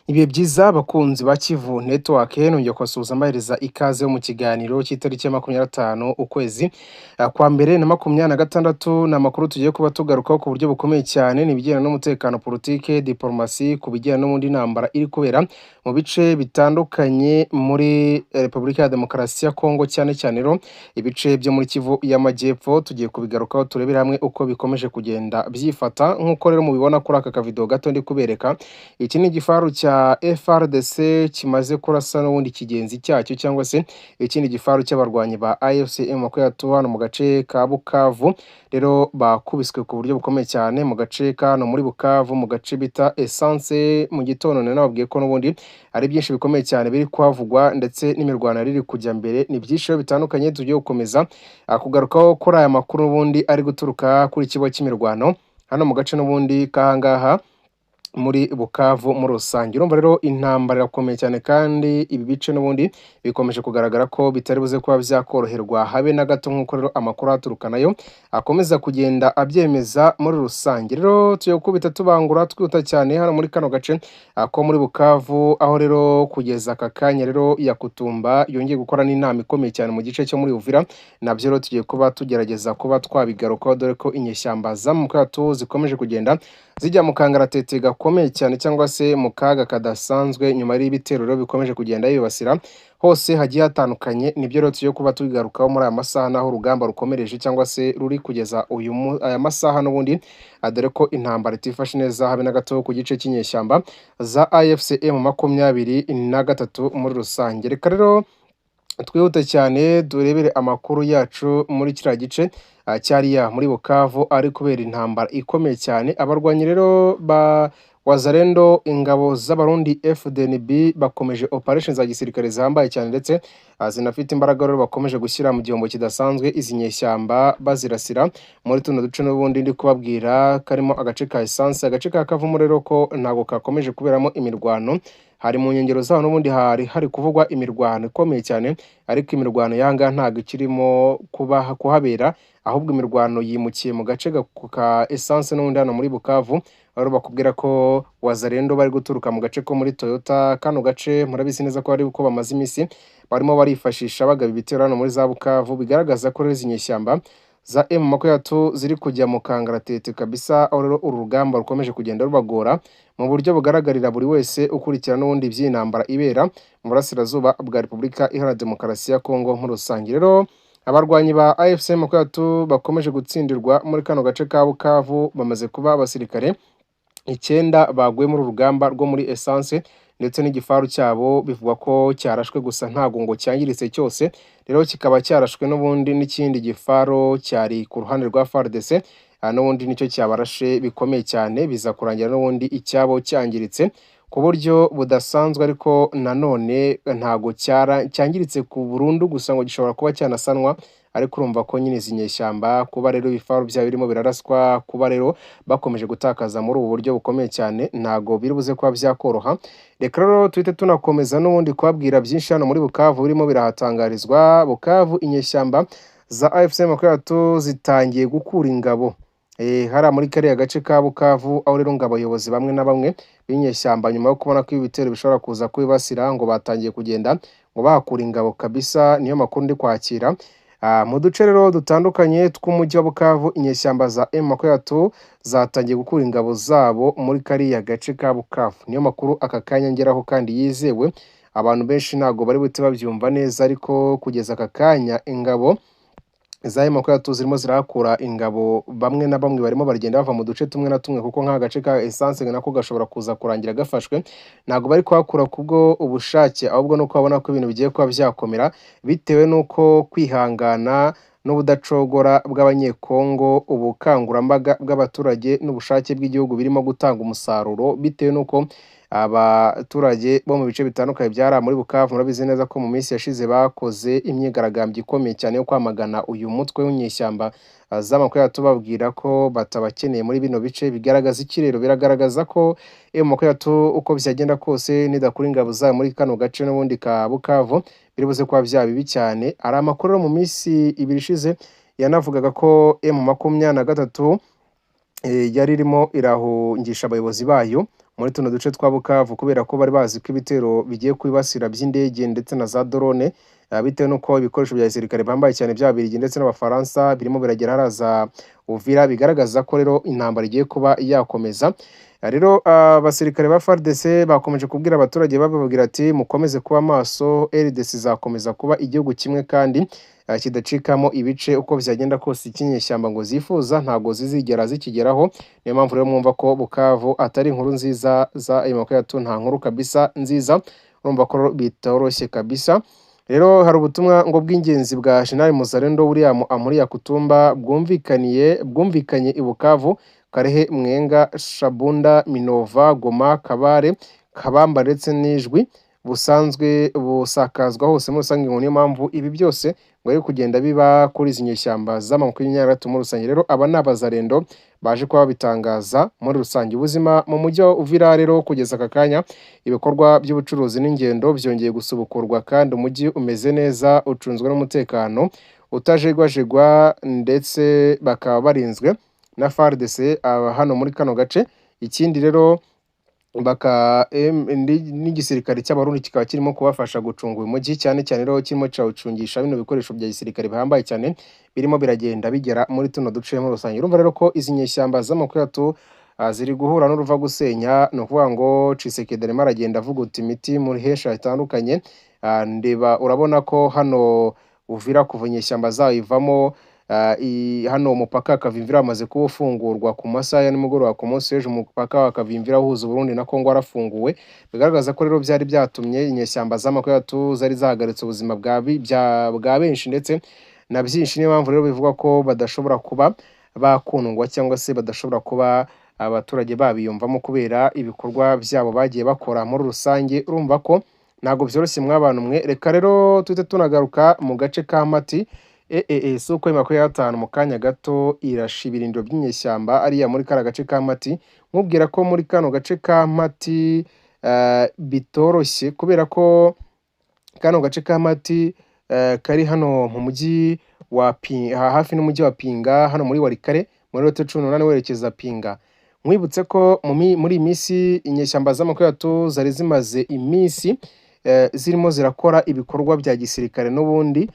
Ibihe byiza abakunzi ba Kivu Network, nongeye kubasuhuza mbahereza ikaze mu kiganiro cy'itariki ya 25 ukwezi kwa mbere na 26. Ni amakuru tugiye kuba tugarukaho ku buryo bukomeye cyane, ni ibijyanye n'umutekano, politike, diplomasi, ku bijyanye n'ubundi ntambara iri kubera mu bice bitandukanye muri Repubulika ya Demokarasi ya Kongo, cyane cyane rero ibice byo muri Kivu y'Amajyepfo. Tugiye kubigarukaho turebere hamwe uko bikomeje kugenda byifata. Nk'uko rero mubibona kuri aka kavido gato ndi kubereka, iki ni igifaru cya FARDC kimaze kurasa n'ubundi kigenzi cyacyo, cyangwa se ikindi gifaru cy'abarwanyi ba AFC M23 hano mu gace ka Bukavu. Rero bakubiswe ku buryo bukomeye cyane mu gace ka hano muri Bukavu, mu gace bita Essence. Mu gitondo nari nababwiye ko n'ubundi ari byinshi bikomeye cyane biri kuhavugwa, ndetse n'imirwano yari iri kujya mbere. Ni byinshi rero bitandukanye tugiye gukomeza kugarukaho kuri aya makuru n'ubundi ari guturuka kuri ikigo cy'imirwano hano mu gace n'ubundi k'ahangaha muri Bukavu muri rusange. Urumva rero intambara irakomeye cyane, kandi ibi bice n'ubundi bikomeje kugaragara ko bitari buze kuba byakoroherwa habe na gato, nk'uko rero amakuru aturuka nayo akomeza kugenda abyemeza muri rusange. Rero tugiye gukubita tubangura twihuta cyane hano muri kano gace ko muri Bukavu, aho rero kugeza aka kanya rero Yakutumba yongeye gukora n'inama ikomeye cyane mu gice cyo muri Uvira. Nabyo rero tugiye kuba tugerageza kuba twabigarukaho, dore ko inyeshyamba za Mukatu zikomeje kugenda zijya mu kangaratete gakomeye cyane, cyangwa se mu kaga kadasanzwe, nyuma y'ibitero rero bikomeje kugenda bibasira hose hagiye hatandukanye. Nibyo rero tugiye kuba tubigarukaho muri aya masaha, naho urugamba rukomereje cyangwa se ruri kugeza uyu aya masaha n'ubundi, dore ko intambara itifashe neza habe na gato ku gice cy'inyeshyamba za AFC M23 muri rusange. Reka rero twihute cyane turebere amakuru yacu muri kiriya gice cyariya muri Bukavu ari kubera intambara ikomeye cyane. Abarwanyi rero ba Wazalendo, ingabo z'Abarundi FDNB, bakomeje operation za gisirikare zihambaye cyane ndetse zinafite imbaraga. Rero bakomeje gushyira mu gihombo kidasanzwe izi nyeshyamba, bazirasira muri tuno duce n'ubundi ndi kubabwira karimo agace ka Essence, agace ka Kavumu. Rero ko ntabwo kakomeje kuberamo imirwano, hari mu nkengero zaho n'ubundi hari hari kuvugwa imirwano ikomeye cyane, ariko imirwano y'ahangaha ntabwo ikirimo kuba kuhabera, ahubwo imirwano yimukiye mu gace ka Essence n'ubundi hano muri Bukavu, aho bakubwira ko Wazalendo bari guturuka mu gace ko muri Toyota. Kano gace murabizi neza ko ari uko bamaze iminsi barimo barifashisha bagaba ibitero hano muri za Bukavu. Bigaragaza ko rero izi nyeshyamba za M23 ziri kujya mu kangaratete kabisa, aho rero uru rugamba rukomeje kugenda rubagora mu buryo bugaragarira buri wese ukurikira n'ubundi by'intambara ibera mu burasirazuba bwa Repubulika Iharanira Demokarasi ya Kongo muri rusange. Rero abarwanyi ba AFC M23 bakomeje gutsindirwa muri kano gace ka Bukavu, bamaze kuba abasirikare 9 baguye muri uru rugamba rwo muri Essence, ndetse n'igifaru cyabo bivugwa ko cyarashwe, gusa ntabwo ngo cyangiritse cyose. Rero kikaba cyarashwe n'ubundi n'ikindi gifaru cyari ku ruhande rwa FARDC, n'ubundi nicyo cyabarashe bikomeye cyane, biza kurangira n'ubundi icyabo cyangiritse ku buryo budasanzwe, ariko nanone ntago cyara cyangiritse ku burundu, gusa ngo gishobora kuba cyanasanwa. Ariko urumva ko nyine izi nyeshyamba, kuba rero ibifaru byabo birimo biraraswa, kuba rero bakomeje gutakaza muri ubu buryo bukomeye cyane, ntago biri buze kuba byakoroha. Reka rero tuhite tunakomeza n'ubundi kubabwira byinshi hano muri Bukavu birimo birahatangarizwa. Bukavu, inyeshyamba za AFC M23 zitangiye gukura ingabo hariya muri kariya gace ka Bukavu, aho rero ngo abayobozi bamwe na bamwe b'inyeshyamba, nyuma yo kubona ko ibi bitero bishobora kuza kubibasira, ngo batangiye kugenda ngo bahakura ingabo kabisa. Niyo makuru ndi kwakira. Mu duce rero dutandukanye tw'umujyi wa Bukavu, inyeshyamba za M23 zatangiye gukura ingabo zabo muri kariya gace ka Bukavu. Niyo makuru aka kanya ngeraho kandi yizewe. Abantu benshi ntabwo bari buhite babyumva neza, ariko kugeza aka kanya ingabo za M23 zirimo zirahakura ingabo. Bamwe na bamwe barimo baragenda bava mu duce tumwe na tumwe, kuko nk'agace ka Essence nako gashobora kuza kurangira gafashwe. Ntabwo bari kuhakura kubwo ubushake, ahubwo nuko babona ko ibintu bigiye kuba byakomera, bitewe n'uko kwihangana n'ubudacogora bw'Abanyekongo, ubukangurambaga bw'abaturage n'ubushake bw'igihugu birimo gutanga umusaruro, bitewe n'uko abaturage bo mu bice bitandukanye byari muri Bukavu, murabizi neza ko mu minsi yashize bakoze imyigaragambyo ikomeye cyane yo kwamagana uyu mutwe w'inyeshyamba z'amakuru, tubabwira ko batabakeneye muri bino bice. Bigaragaza iki rero? Biragaragaza ko M23, uko byagenda kose, nidakura ingabo zayo muri kano gace n'ubundi ka Bukavu, biri buze kuba byaba bibi cyane. Hari amakuru mu minsi 2 ishize yanavugaga ko M23 yari irimo irahungisha abayobozi bayo muri muri tuno duce twa Bukavu, kubera ko bari bazi ko ibitero bigiye kwibasira by'indege ndetse na za drone, bitewe n'uko ibikoresho bya gisirikare bambaye cyane by'Ababiligi ndetse n'Abafaransa birimo biragera haraza Uvira, bigaragaza ko rero intambara igiye kuba yakomeza. Rero abasirikare ba FARDC bakomeje kubwira abaturage, bababwira ati mukomeze kuba maso, RDC izakomeza kuba igihugu kimwe kandi kidacikamo ibice. Uko byagenda kose, ikinyeshyamba ngo zifuza ntabwo zizigera zikigeraho. Niyo mpamvu rero mwumva ko Bukavu atari inkuru nziza za M23, nta nkuru kabisa nziza. Urumva ko bitoroshye kabisa. Rero hari ubutumwa ngo bw'ingenzi bwa General Muzalendo William Amuri Yakutumba bwumvikanye i Bukavu, Karehe, Mwenga, Shabunda, Minova, Goma, Kabare, Kabamba ndetse n'Ijwi, busanzwe busakazwa hose muri rusange. Ngo niyo mpamvu ibi byose ngo ari kugenda biba kuri izi nyeshyamba z'ama23 muri rusange. Rero aba ni abazarendo baje kuba babitangaza muri rusange. Ubuzima mu mujyi wa Uvira rero kugeza aka kanya, ibikorwa by'ubucuruzi n'ingendo byongeye gusubukurwa, kandi umujyi umeze neza, ucunzwe n'umutekano utajegwajegwa, ndetse bakaba barinzwe na FARDC hano muri kano gace. Ikindi rero baka n'igisirikare cy'Abarundi kikaba kirimo kubafasha gucunga uyu mujyi, cyane cyane rero kirimo kirawucungisha bino bikoresho bya gisirikare bihambaye cyane birimo biragenda bigera muri tuno duce muri rusange. Urumva rero ko izi nyeshyamba z'amakuratu ziri guhura n'uruva gusenya. Ni ukuvuga ngo Tshisekedi arimo aragenda avuguta imiti muri henshi hatandukanye. Ndeba urabona ko hano Uvira kuva inyeshyamba zayo ivamo, hano umupaka wa Kavimvira wamaze kuba ufungurwa ku masaha ya nimugoroba ku munsi w'ejo. Umupaka wa Kavimvira uhuza Burundi na Kongo warafunguwe, bigaragaza ko rero byari byatumye inyeshyamba z'amakuratu zari zahagaritse ubuzima bwa benshi ndetse na byinshi. Niyo mpamvu rero bivugwa ko badashobora kuba bakundwa cyangwa se badashobora kuba abaturage babiyumvamo kubera ibikorwa byabo bagiye bakora muri rusange. Urumva ko ntabwo byoroshye mw'abantu mwe. Reka rero tuhite tunagaruka mu gace ka Mati. Sukhoi 25 mu kanya gato irasha ibirindiro by'inyeshyamba ariya muri kariya gace ka Mati. Nkubwira ko muri kano gace ka Mati bitoroshye, kubera ko kano gace ka Mati kari hano mu mujyi wa hafi n'umujyi wa Pinga, hano muri Walikale, muri route 18 werekeza Pinga. Nkwibutse ko muri iyi minsi inyeshyamba z'amakuratu zari zimaze iminsi zirimo zirakora ibikorwa bya gisirikare n'ubundi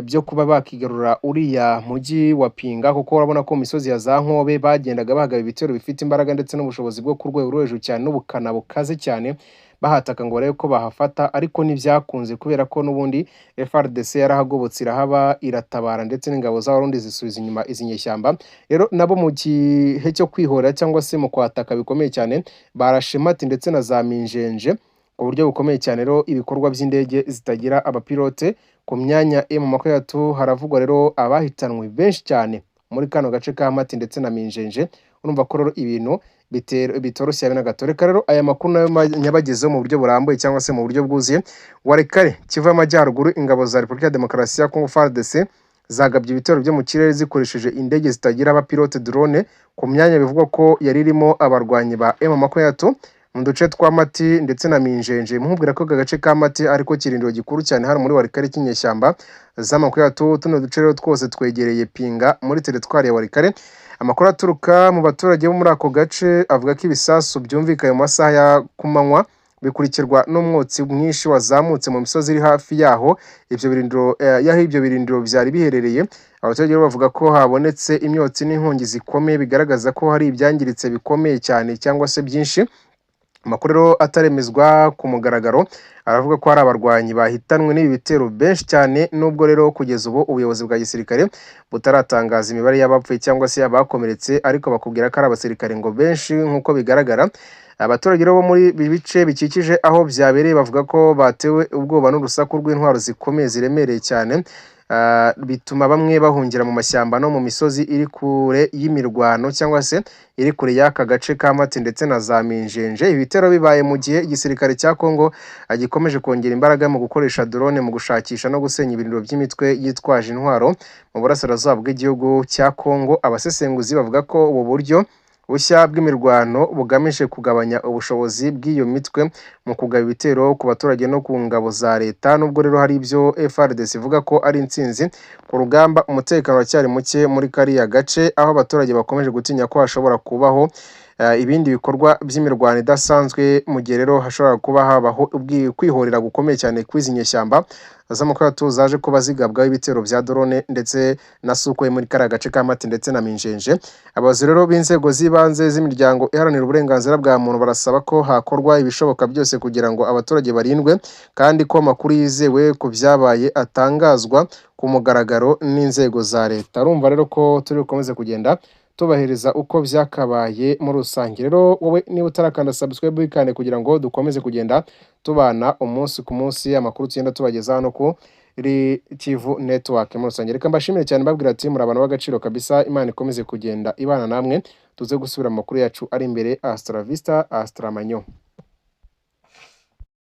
byo kuba bakigarura uriya mujyi wa Pinga, kuko urabona ko mu misozi ya za Nkobe bagendaga bahagaba ibitero bifite imbaraga ndetse n'ubushobozi bwo ku rwego rwo hejuru cyane n'ubukana bukaze cyane, bahataka ngo barebe ko bahafata, ariko ntibyakunze kubera ko n'ubundi FARDC yarahagobotse, irahaba, iratabara, ndetse n'ingabo z'Abarundi zisubiza inyuma izi nyeshyamba. Rero nabo mu gihe cyo kwihorera cyangwa se mu kwataka bikomeye cyane, barashe Mati ndetse na za Minjenje ku buryo bukomeye cyane. Rero ibikorwa by'indege zitagira abapilote ku myanya M23, haravugwa rero abahitanwe benshi cyane muri kano gace ka Mati ndetse na Minjenje. Urumva ko rero ibintu bitoroshye habe na gato. Reka rero aya makuru nayo nyabagezeho mu buryo burambuye cyangwa se mu buryo bwuzuye. Walikale, Kivu y'Amajyaruguru, ingabo za Repubulika ya Demokarasi ya Kongo FARDC zagabye ibitero byo mu kirere zikoresheje indege zitagira abapilote, drone, ku myanya bivugwa ko yari irimo abarwanyi ba M23 mu duce twa Mati ndetse na Minjenje. Nkubwira ko aka gace ka Mati ariko kirindiro gikuru cyane hano muri Walikale cy'inyeshyamba z'amakuratu. Tuno duce rero twose twegereye Pinga muri teritwari ya Walikale. Amakuru aturuka mu baturage bo muri ako gace avuga ko ibisasu byumvikanye mu masaha ya kumanywa, bikurikirwa n'umwotsi mwinshi wazamutse mu misozi iri hafi yaho ibyo birindiro y'aho ibyo birindiro byari biherereye. Abaturage bo bavuga ko habonetse imyotsi n'inkongi zikomeye, bigaragaza ko hari ibyangiritse bikomeye cyane cyangwa se byinshi. Amakuru rero ataremezwa ku mugaragaro aravuga ko hari abarwanyi bahitanwe n'ibi bitero benshi cyane, nubwo rero kugeza ubu ubuyobozi bwa gisirikare butaratangaza imibare y'abapfuye cyangwa se abakomeretse, ariko bakubwira ko ari abasirikare ngo benshi nk'uko bigaragara. Abaturage rero bo muri ibi bice bikikije aho byabereye bavuga ko batewe ubwoba n'urusaku rw'intwaro zikomeye ziremereye cyane, bituma bamwe bahungira mu mashyamba no mu misozi iri kure y'imirwano cyangwa se iri kure y'aka gace ka Mati ndetse na za Minjenje. Ibi bitero bibaye mu gihe igisirikare cya Kongo gikomeje kongera imbaraga mu gukoresha drone mu gushakisha no gusenya ibirindiro by'imitwe yitwaje intwaro mu burasirazuba bw'igihugu cya Kongo. Abasesenguzi bavuga ko ubu buryo bushya bw'imirwano bugamije kugabanya ubushobozi bw'iyo mitwe mu kugaba ibitero ku baturage no ku ngabo za leta. Nubwo rero hari ibyo FARDC ivuga ko ari intsinzi ku rugamba, umutekano uracyari muke muri kariya gace, aho abaturage bakomeje gutinya ko hashobora kubaho ibindi bikorwa by'imirwano idasanzwe, mu gihe rero hashobora kuba habaho kwihorera gukomeye cyane kw'izi nyeshyamba z'amakuru zaje kuba zigabwaho ibitero bya drone ndetse na Sukhoi muri kariya gace ka Mati ndetse na Minjenje. Abayobozi rero b'inzego z'ibanze z'imiryango iharanira uburenganzira bwa muntu barasaba ko hakorwa ibishoboka byose kugira ngo abaturage barindwe, kandi ko amakuru yizewe ku byabaye atangazwa ku mugaragaro n'inzego za leta. Urumva rero ko turi bukomeze kugenda tubahiriza uko byakabaye muri rusange. Rero wowe niba utarakanda subscribe, wikande kugira ngo dukomeze kugenda tubana umunsi ku munsi, amakuru tugenda tubageza hano kuri Kivu Network muri rusange. Reka mbashimire cyane, mbabwira ati muri abantu b'agaciro kabisa. Imana ikomeze kugenda ibana namwe, tuze gusubira mu makuru yacu ari imbere. Hasta la vista, hasta la manyo.